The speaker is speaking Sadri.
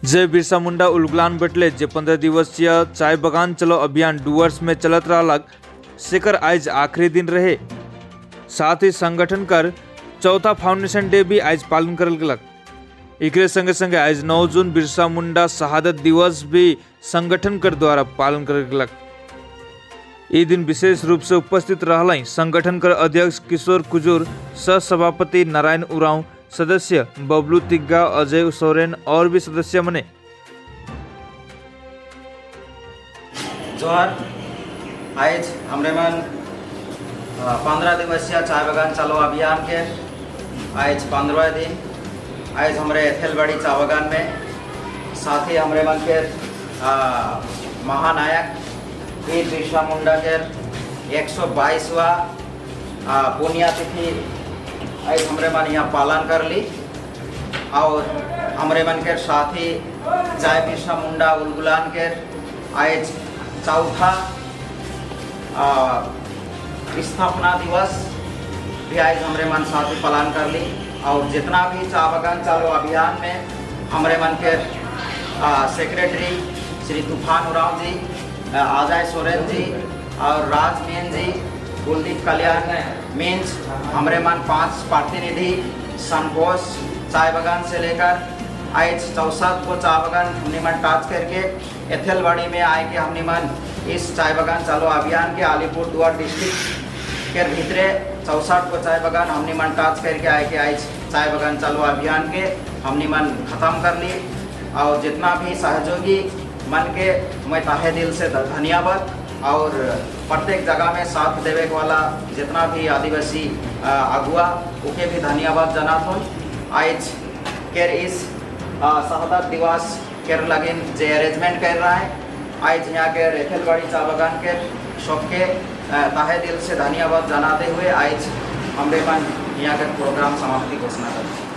जय बिरसा मुंडा उलगुलान बटले जे 15 दिवसीय चाय बगान चलो अभियान डुअर्स में चलत रहलक सेकर आज आखिरी दिन रहे। साथ ही संगठन कर चौथा फाउंडेशन डे भी आज पालन करल गेलक। एकरे संगे संगे आज 9 जून बिरसा मुंडा शहादत दिवस भी संगठन कर द्वारा पालन करल गेलक। ई दिन विशेष रूप से उपस्थित रहल संगठन कर अध्यक्ष किशोर कुजूर, सह सभापति नारायण उरांव, सदस्य बबलू तिग्गा, अजय सोरेन और भी सदस्य मने। जोहार। आज हमरे मन 15 दिवसीय चाय बगान चलो अभियान के आज 15वां दिन आज हमरे एथेलबाड़ी चाय बगान में साथ ही हमरे मन के महानायक वीर बिरसा मुंडा के 122वां पुण्यतिथि आज हमरे मन यहाँ पालन कर ली और हमरे मन के साथ ही जय बिरसा मुंडा उलगुलान के आज चौथा स्थापना दिवस भी आज हमरे मन साथ ही पालन कर ली। और जितना भी चाय बगान चालो अभियान में हमरे मन के सेक्रेटरी श्री तूफान उरांव जी, अजय सोरेन जी और राज मेन जी, कुलदीप कल्याण मीन्स हमरे मन 5 प्रतिनिधि सनकोस चाय बगान से लेकर आज 64 को चाय बगान हमने मन टच करके एथेलबाड़ी में आए के हमने मन इस चाय बगान चालो अभियान के अलीपुर दुआर डिस्ट्रिक्ट के भीतरे 64 को चाय बगान हमने मन टच करके आए के आज चाय बगान चालो अभियान के हमने मन ख़त्म कर ली। और जितना भी सहयोगी मन के मैं तहे दिल से धन्यवाद और प्रत्येक जगह में साथ देवे वाला जितना भी आदिवासी अगुआ उके भी धन्यवाद जनात हूँ। आज केर इस शहादत दिवस केर लगिन जे अरेंजमेंट कर रहा है, आज यहाँ के एथेलबाड़ी चाय बगान के सबके तहे दिल से धन्यवाद जनाते हुए आज हमरे मन यहाँ के प्रोग्राम समाप्ति घोषणा करते।